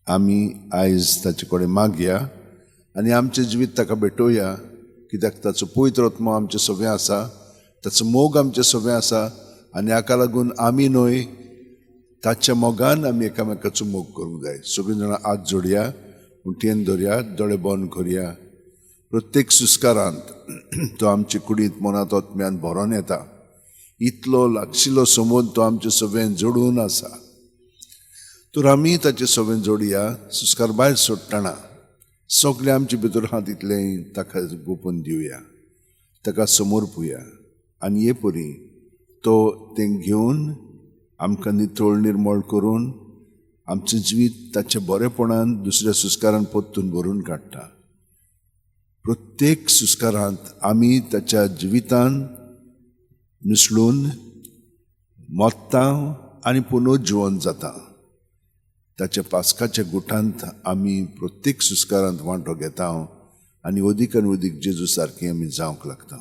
आमी आयज ताचे कडेन मागया आनी आमचें जिवीत ताका भेटोवया, कित्याक ताचो पवित्र आत्मो आमचें सगळें आसा, ताचो मोग आमचें सगळें आसा आनी हाका लागून आमी न्हय ताच्या मोगान आमी एकामेकाचो मोग करूंक जाय. सगळीं जाणां हात जोडया, मुठयेन धरया, दोळे बंद करया. प्रत्येक सुस्कारांत तो आमचे कुडींत मनांत आत्म्यान भरोन येता. इतलो लागशिल्लो समज तो आमचे सगळें जोडून आसा. तर आमी ताचे सगळें जोडया. सुस्कार भायर सोडटना सगळें आमचे भितर आहा तितलें ताका गोपून दिवया, ताका समर्पुया आनी हे परी तो तें घेवन आमकां नितळ निर्मळ करून आमचें जिवीत ताच्या बरेपणान दुसऱ्या सुस्कारान परतून भरून काडटा. प्रत्येक सुस्कारांत आमी ताच्या जिवितान मिसळून मत्ता आनी पुनर्जिवन जाता. ताच्या पास्काच्या गुटांत आमी प्रत्येक सुस्कारांत वांटो घेता आनी अदीक आनी अदीक जेजू सारकें आमी जावंक लागता.